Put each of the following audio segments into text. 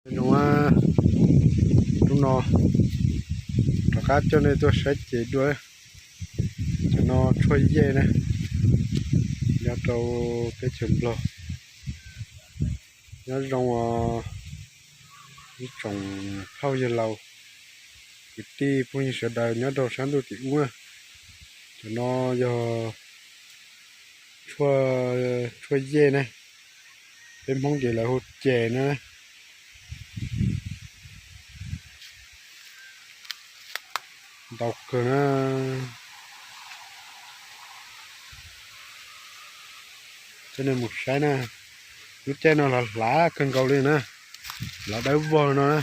Nyob zoo, hnub no rov qab coj nej tuaj saib ces dua. Cov no tshuaj yej na, nyob rau teb chaws Nplog. Nyob zoo os ib tsoom phauj yawg laus, kwv tij phooj ywg sawv daws nyob rau sab ntuj tim ub na. Cov no yog tshuaj, tshuaj yej na, peb Hmoob ces lawv hu ces na. Ntau kawg na. Coj nej mus saib na, lub caij no los hlav kawg nkaus li na, hlav dawb vog no na.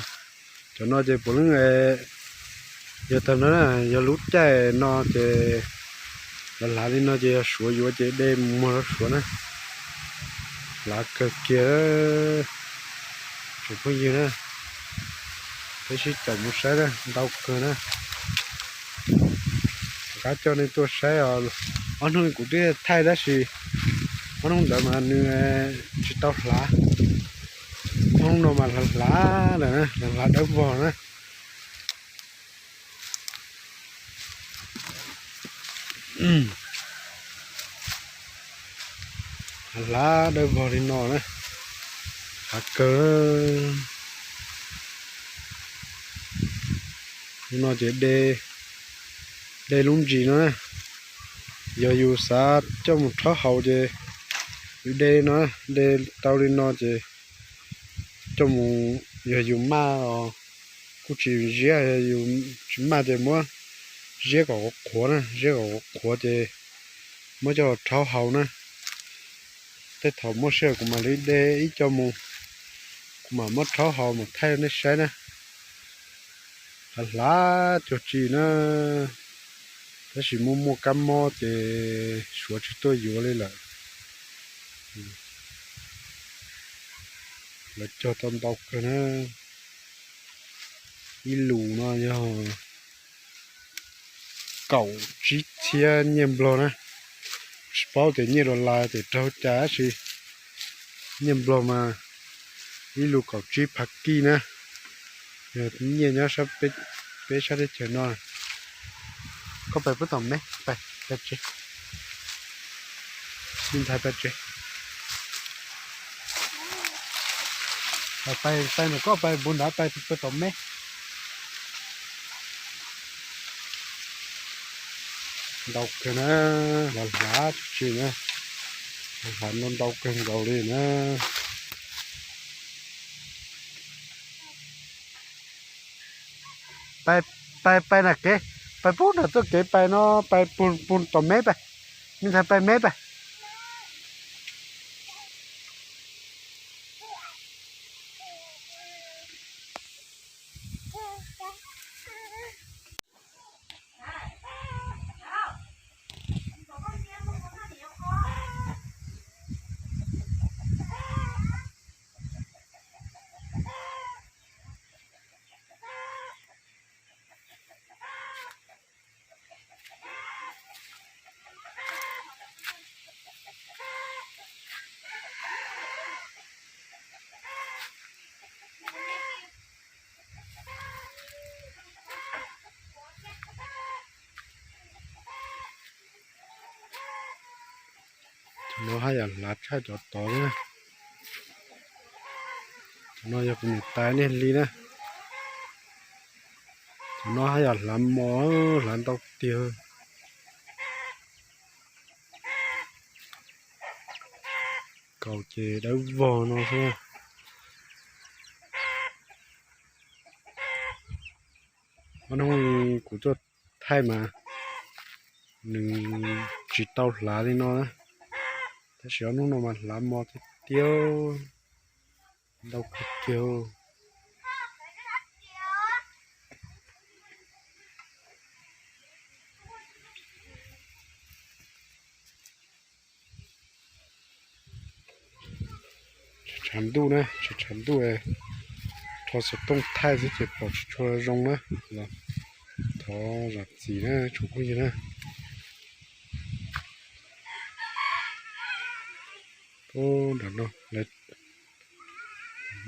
Cov no ces puav leej yog tag no na, yog lub caij no ces los hlav li no ces yog Suav yuav ces de mus muag rau Suav na. Hlav kawg kiag tsoom phooj ywg na, peb sib caum mus saib na, ntau kawg na. Rov qab coj nej tuaj saib os. Ob hnub kuv twb thaij tab sis ob hnub ntawd mas nws tsis tau hlav. Ob hnub no mas hlav hlav lawm na, hlav hlav dawb vog na. Hlav dawb vog li no na, hlav kawg. Hnub no ces de, de lub ntsis no na, yog yus xav coj mus rhaub haus ces yus de no, de tau li no ces coj mus, yog yus maj os kuj tsis ziab, yog yus tsis maj ces muab ziab kom qhuav na, ziab kom qhuav ces muab coj rhaub haus na. Tej thaum muaj sij hawm kuv mam li de ib co mus, kuv mam muab rhaub haus mam thaij nej saib na. Hlav hlav cuag tsi na, tab sis muaj muaj kab mob ces Suav tsis tuaj yuav li lawm. Lawv cog tau ntau kawg na. Ib lus no yog kaum tsib txhiab nyiaj Nplog na. Tsis paub tias nyiaj dollar ces raug cas tab sis nyiaj Nplog mas ib lus kaum tsib phav kij na. Yog nyiaj nyob peb sab teb chaws no. Koj pais pub tom me, pais, pais tsev. Me ntxhais pais tsev. Pais, pais ntawm koj, pais npuv nrad, pais pem tom me. Ntau kawg na, hlav hlav tsis tsi na, hlav ntau ntau kawg nkaus li na. Pais, pais, pais nram kev, pais pub nram txoj kev pais no, pais pug pug tom me pais, me ntxhais pais me pais. Cov no haj yam hlav tshaj cov tod na. Cov no yog kuv niam tais niag hli na. Cov no haj yam hlav mos, hlav ntau tiag. Kaus ces dawb vog no xwb. Ob hnub kuv tuaj thaij mas nws tsis tau hlav li no na, tab sis ob hnub no mas hlav mos tiag tiag, ntau kawg kiag. Tshav ntuj na, tshav ntuj, rho xov tooj thaij xwb ces pom tsis tshua zoo na, los thov zam txim na tsoom phooj ywg na. Nram no lawv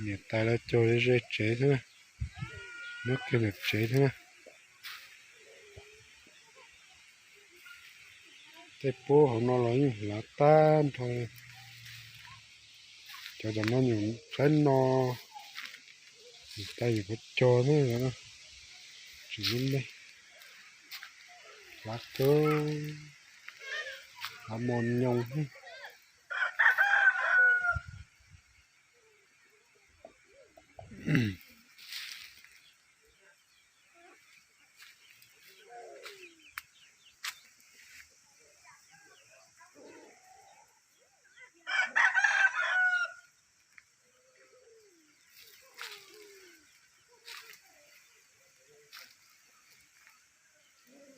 Niam tais lawv cog ze tsev thiab, nyob kiag ntawm tsev thiab. Tej pob hauv no los yeej hlav tag nrho. Cov tom no nyuam saib no, niam tais nyuam qhuav cog thiab, tseem me me, hlav kawg, hlav mos nyoos.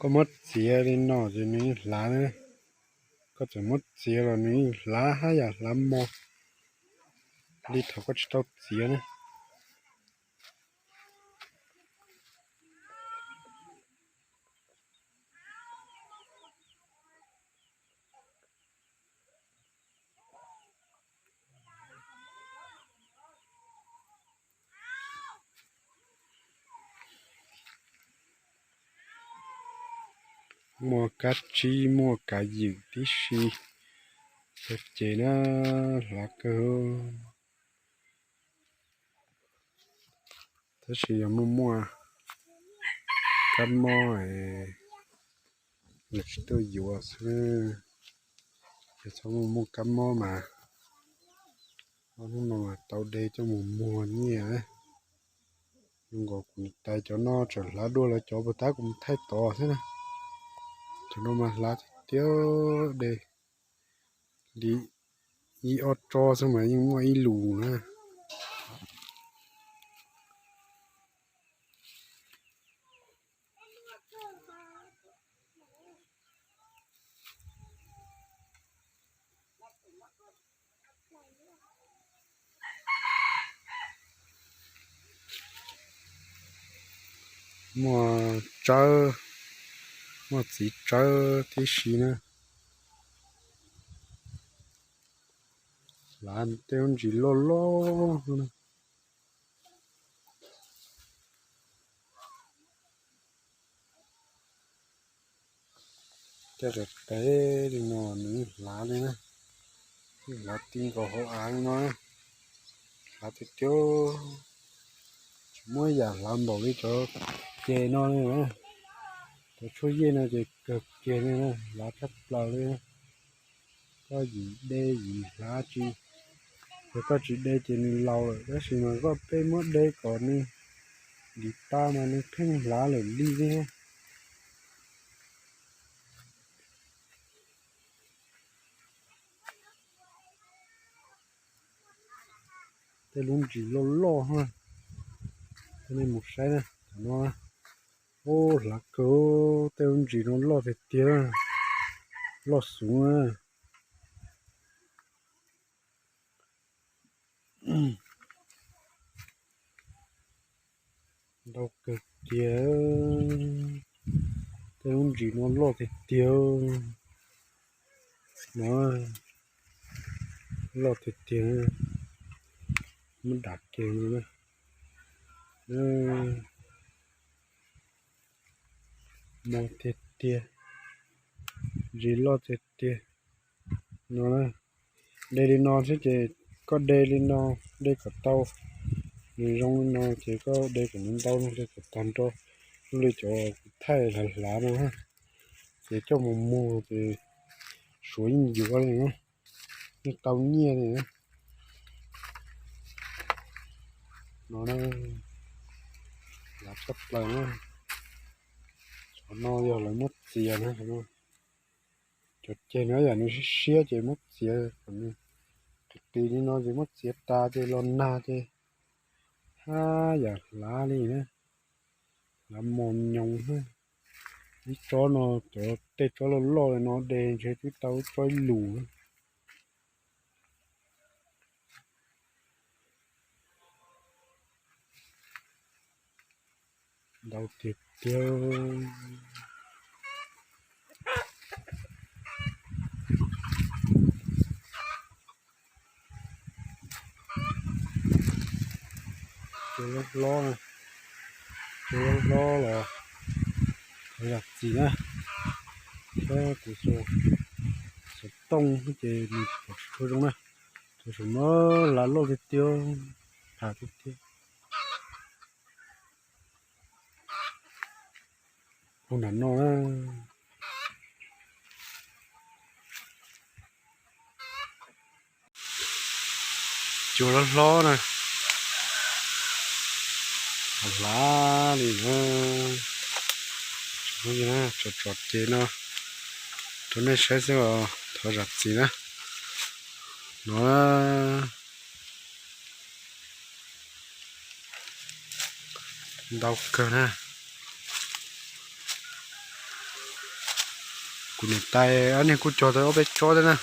Koj muab txiav li no ces nws yeej hlav na. Koj txawm muab txiav los nws yeej hlav hab yam hlav mos li thaum koj tsis tau txiav na. Muaj kab tsib muaj kav ywm tib si, tag ces na hlav kawg. Tab sis yog muaj muaj kab mob es tsis tuaj yuav xwb, yog txhob muaj muaj kab mob mas ob hnub no mas tau de coj mus muag nyiaj. Zoo nkaus kuv niam tais cov no tseem hlav dua lawv cov puag ta kuv mus thaij tod xwb na. Cov no mas hlav tiag tiag, de li ib ob tsob xwb mas yeej muaj ib lus na. Muaj tsawb, muaj txiv tsawb tib si na. Hlav tej lub ntsis loj loj na. Tej qis qev li no nws hlav li na, hlav ti nkaus hauv av li no, hlav tiag tiag. Tsis muaj yam hlav npaum li cov ceg no li na. Cov tshuaj yej no ces kawg kiag li na, hlav tshaj plaws li. Koj yim de yim hlav tsis, yog koj tsis de ces nws laus lawm, tab sis mas koj peb muab de kom nws dim tas mas nws pheej hlav lawm li thiab. Tej lub ntsis loj loj, nej mus saib na, thaum no, ub, hlav kawg, tej lub ntsis no loj tiag tiag, loj xov na. Ntau kawg tiag, tej lub ntsis no loj tiag tiag no, loj tiag tiag, muab dam kiag no na. Mos tiag tiag, ntsis loj tiag tiag no na. De li no xwb ces koj de li no, de kom tau, nws zoo li no ces koj de kom ntau ntau no, de kom tag nrho. Zoo li cov kuv thaij hlav hlav no, ces coj mus muag ces Suav yeej yuav li na, yeej tau nyiaj li na. No na, hlav tshaj plaws na. Qhov no yog lawv muab txiav na. Cov ceg no yam nws siab siab ces muab txiav kom nws qis qis li no ces muab txiav tas ces los nag ces haj yam hlav li na. Hlav mos nyoos na. Ib tsob no, cov tej tsob loj loj li no de ntshe twb tau ib tsob ib lus na. Ntau tiag tiag. Hlob hlob na, cua hlob hlob los thov zam txim na. Thiab kuv xyuas xov tooj ces nws pom tsis tshua zoo na. Cov saum no hlav loj tiag tiag, tham tiag tiag. Ua nram no na. Cua hlob hlob na, hlav li na. Tsom tsom ces no rau nej saib xwb os, thov zam txim na. No ntau kawg na. Kuv niam tais ob niag kuj cog tau ob peb tsob thiab na.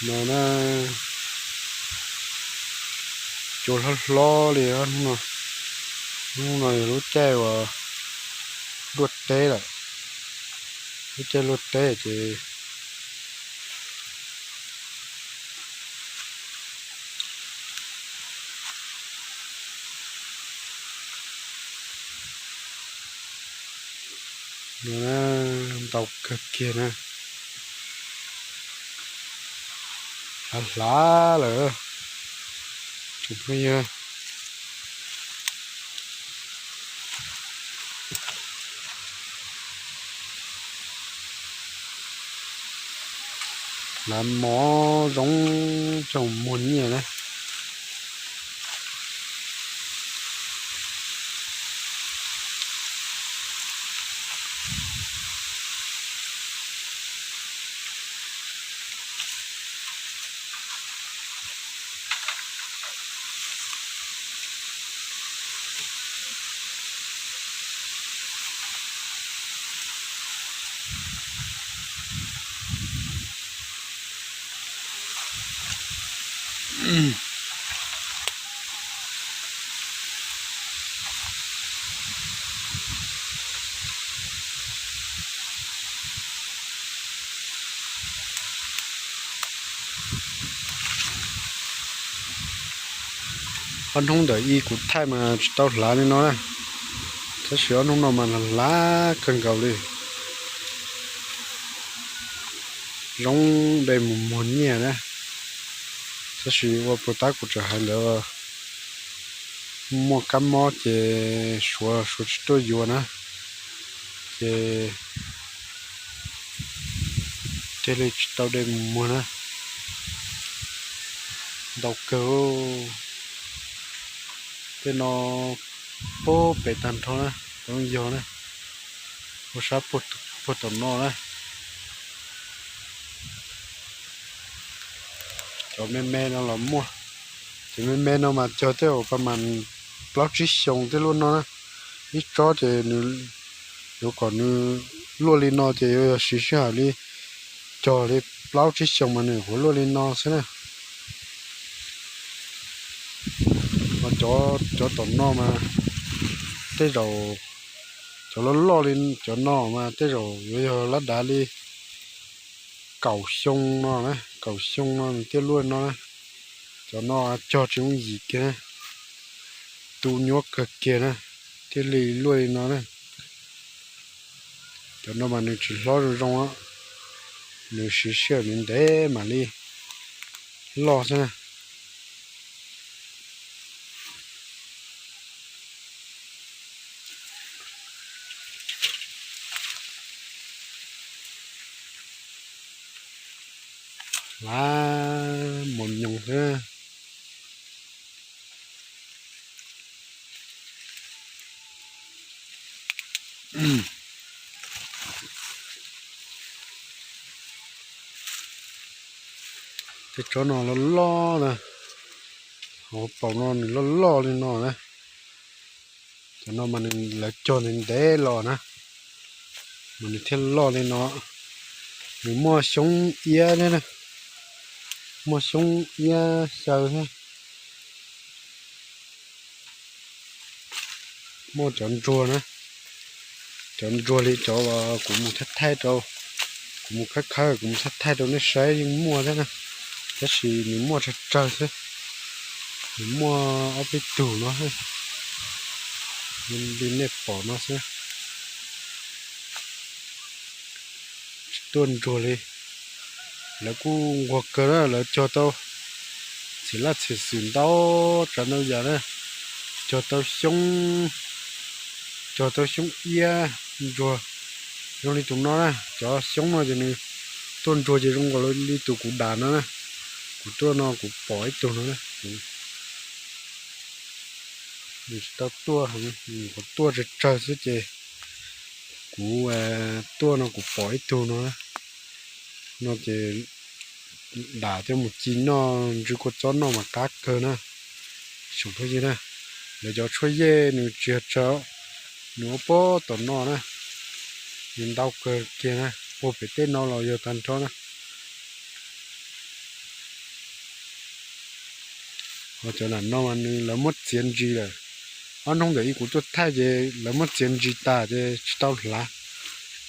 No na, cua hlob hlob li no. Hnub no yog lub caij uas luaj teb lawm, lub caij luaj teb ces ntau kawg kiag na. Hlav hlav lawm tsoom phooj ywg. Hlav mov zoo coj muag nyiaj na. Ob hnub ntawm ib kuv thaij mas tsis tau hlav li no na, tab sis ob hnub no mas hlav kawg nkaus li. Zoo de mus muag nyiaj na, tab sis ua puas tab kuv tseem hais ntawd, muaj kab mob ces suav suav tsis tuaj yuav na, ces thiaj li tsis tau de mus muag na. Ntau kawg. Tej no puag pem tag nrho na, puas yog na, puag sab puag tom no na. Cov me me no los muaj, cov me me no mas cog tej zaum pas mas plaub tsib xyoos tej luaj no na. Ib tsob ces nws yuav kom nws luaj li no ces yuav yog siv sij hawm li cog li plaub tsib xyoos mas nws yuav luaj li no xwb na. Ho cov tom no mas tej zaum, cov loj loj li cov no mas tej zaum yuav yog lab dav li kaum xyoo no na, kaum xyoo no nws thiaj luaj no na. Cov no cog tsis yooj yim kiag na, tu nyuab kawg kiag na, thiaj li luaj li no na. Cov no mas nws tsis hlob zoo zoo, nws siv sij hawm ntev ntev mam li loj xwb na. Hlav mos nyoos xwb. Tej tsob no loj loj na, hauv paus no nws loj loj li no na. Cov no mas nws lawv cog ntev ntev los na, mas nws thiaj loj li no. Nws muaj xyoob iab thiab na, muaj xyoob iab xyaw thiab. Muaj cov ntsuag na, cov ntsuag li cov kuv mus thaij thaij rau, kuv mus khawb khawb kuv mus thaij thaij rau nej saib yeej muaj thiab na, tab sis nws muaj tsawg tsawg xwb, nws muaj ob peb tug no xwb, li nej pom no xwb. Tsis tuaj ntsuag li. Lawv kuj nquag kawg na, lawv cog tau txhim laj txhim xwm ntau tsav ntau yam na, cog tau xyoob, cog tau xyoob iab ntsuag zoo li tus no na. Cov xyoob no ces nws tuaj ntsuag ces zoo nkaus li tus kuv dam no na. Kuv tuaj no kuv pom ib tug no na, nws tsis tau tuaj, nws qhuav tuaj tsawg tsawg xwb ces kuv tuaj no kuv pom ib tug no, no ces dam coj mus ci noj ntsw kua txob noj mas qab kawg na. Tsoom phooj ywg na, lawv cov tshuaj yej nws tsis yog tsawg, nws ua pob tom no na, nws ntau kawg kiag na, puag pem tej no los yog tag nrho na. Ho cov nam no mas nws lawv muab txiav ntsis lawm. Ob hnub ntawm ib kuv tuaj thaij ces lawv muab txiav ntsis tas ces tsis tau hlav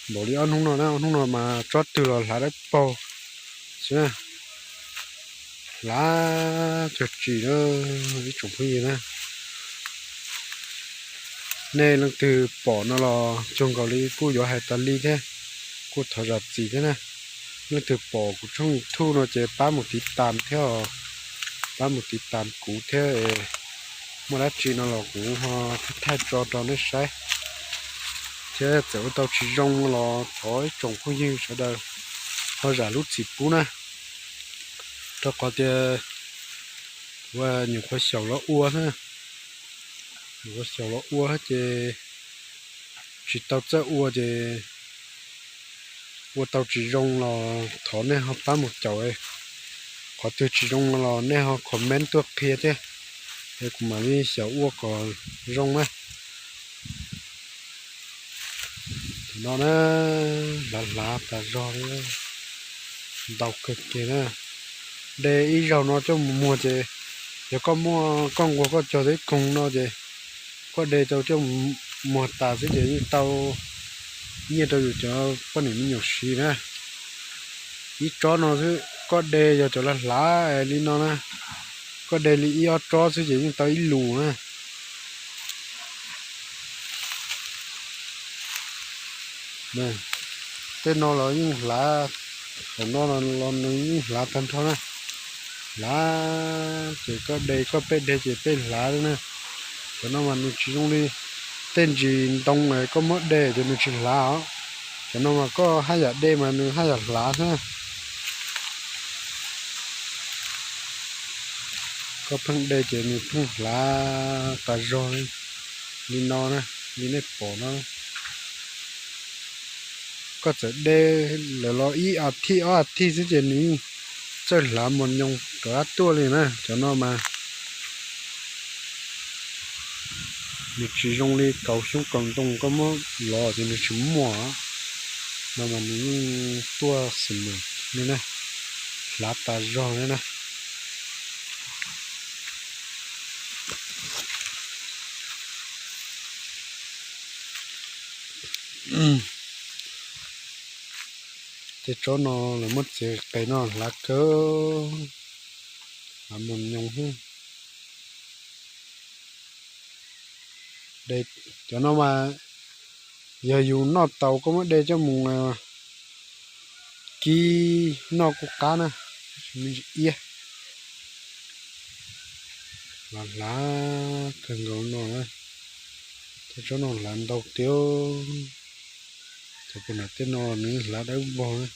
npaum li ob hnub no na. Ob hnub no mas tsob twg los hlav dawb paug xwb na, hlav cuag tsis na ib tsoom phooj ywg na. Nej leej twg pom no los cuag nkaus li kuj yuav hais tas li thiab, kuj thov zam txim thiab na. Leej twg pom kuv tshooj YouTube no ces pab mus tiv tas thiab os, pab mus tiv tas kuv thiab, muaj dab tsi no los kuv ho thaij tso rau nej saib, thiab txawm ua tau tsis zoo los thov ib tsoom phooj ywg sawv daws ho zam lub txim pub na, rau qhov tias kuv nyuam qhuav xyaum los ua, nyuam qhuav xyaum los ua ces tsis tau txawj ua ces ua tau tsis zoo los thov nej ho pab mus caum, qhov twg tsis zoo no los nej ho comment tuaj qhia thiab, es kuv mam li xyaum ua kom zoo na. Tam no na, hlav hlav tas zog li, ntau kawg kiag na. De ib zaug no coj mus muag ces yog koj muaj koj nquag koj cog teb koog no ces koj de tau coj mus muag tas xwb ces yeej tau nyiaj rau yus cov poj niam me nyuam siv na. Ib tsob no xwb koj de yog cov hlav hlav li no na, koj de li ib ob tsob xwb ces yeej tau ib lus na. Tej no los yeej hlav, saum no los nws yeej hlav tag nrho na. Hlav ces koj de koj peb de ces peb hlav li na. Cov no mas nws tsis zoo li tej ntsis ntoo koj muab de ces nws tsis hlav os. Cov no mas koj haj yam de mas nws haj yam hlav xwb na. Koj pheej de ces nws pheej hlav tas zog li no na, li nej pom no. Koj txawm de lawm los ib as thiv ob as thiv xwb ces nws txawj hlav mos nyoos rov qab tuaj li na. Cov no mas nws tsis zoo li kauv xyoob kauv ntoo koj muab lov ces nws tsis muaj no mas nws yeej tuaj xwm mus li na, hlav tas zog li na. Tej tsob no lawv muab txiav qes no hlav kawg, hlav mos nyoos xwb. Cov no mas yog yus noj tau koj muab de coj mus kib noj kuj qab na, me ntsis iab. Hlav hlav kawg nkaus no, tej tsob no hlav ntau tiag. Cov puag nram tej no nws hlav dawb vog na.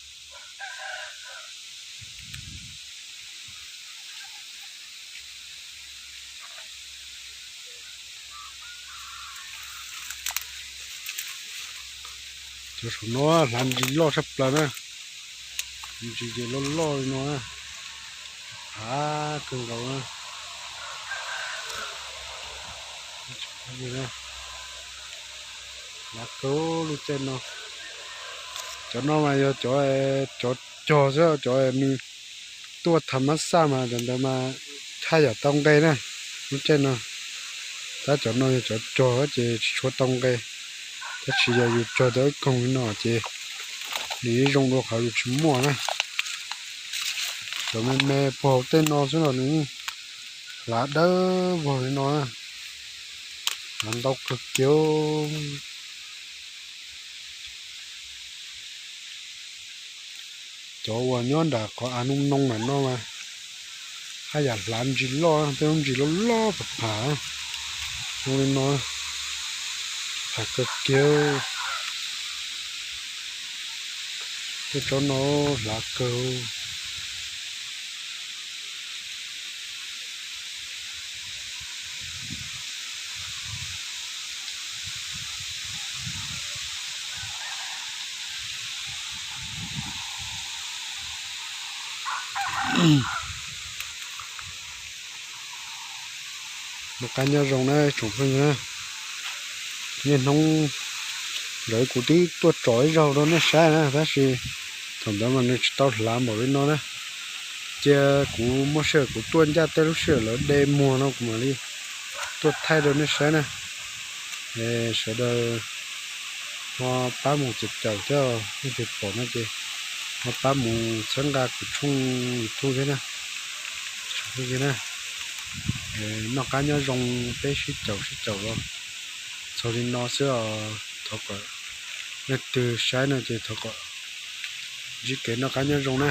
Cov saum no hlav ntsis loj tshaj plaws na, ntsis ces loj loj li no na, hlav kawg nkaus na. Hlav kawg lub caij no. Cov no mas yog cov, cov cog xwb, cov nws tuaj tham mab xaj mas cov ntawd mas haj yam tau nqe na, lub caij no. Tab cov no yog cov cog ces tsis tshuav tau nqe, tab sis yog yus cog tau ib koog li no ces nws yeej zoo dua qhov yus tsis muaj na. Cov me me puag hauv tej no xwb los nws yeej hlav dawb vog li no na, hlav ntau kawg kiag. Cov uas nyob nram qhov av noo noo ntawm no mas haj yam hlav ntsis loj, tej lub ntsis loj loj pham pham zoo li no, pham kawg kiag. Tej tsob no hlav kawg. Noj qab nyob zoo na tsoom phooj ywg na. Niaj hnub ntawd kuv twb tuaj tsom ib zaug rau nej saib na, tab sis thaum ntawd mas nws tsis tau hlav npaum li no na. Cia kuv muaj sij hawm kuv tuaj ncaj tej lub sij hawm lawv de muag no kuv mam li tuaj thaij rau nej saib na. Es sawv daws ho pab mus caum caum thiab, leej twg pom no ces ho pab mus txhawb nqa kuv tshooj YouTube thiab na. Tsoom phooj ywg na, noj qab nyob zoo, peb sib caum sib caum los txog li no xwb os. Thov kom leej twg saib no ces thov kom ntsib kev noj qab nyob zoo na.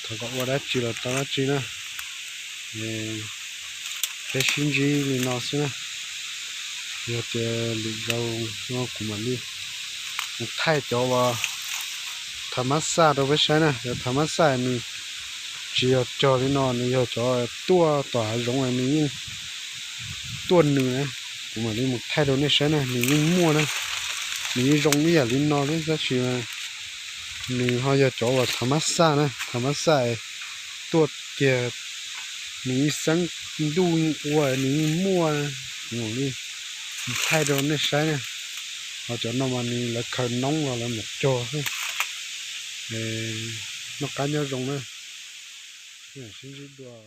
Thov kom ua dab tsi los tau dab tsi na. Peb sib ntsib li no xwb na. Yog tias lwm zaus no kuv mam li mus thaij cov uas tha mab xaj rau peb saib na. Cov tha mab xaj nws tsis yog cog li no, nws yog cov tuaj tom hav zoov nws yeej tuaj nws na. Kuv mam li mus thaij rau nej saib na, nws yeej muaj na. Nws yeej zoo ib yam li no thiab tab sis nws ho yog cov uas tha mab xaj na, tha mab xaj tuaj tiag, nws yeej xeeb ntuj yeej ua nws yeej muaj. Kuv mam li mus thaij rau nej saib na. Ho cov no mas nws lawv khaws noob los lawv mam cog xwb. Noj qab nyob zoo na. Sib ntsib dua.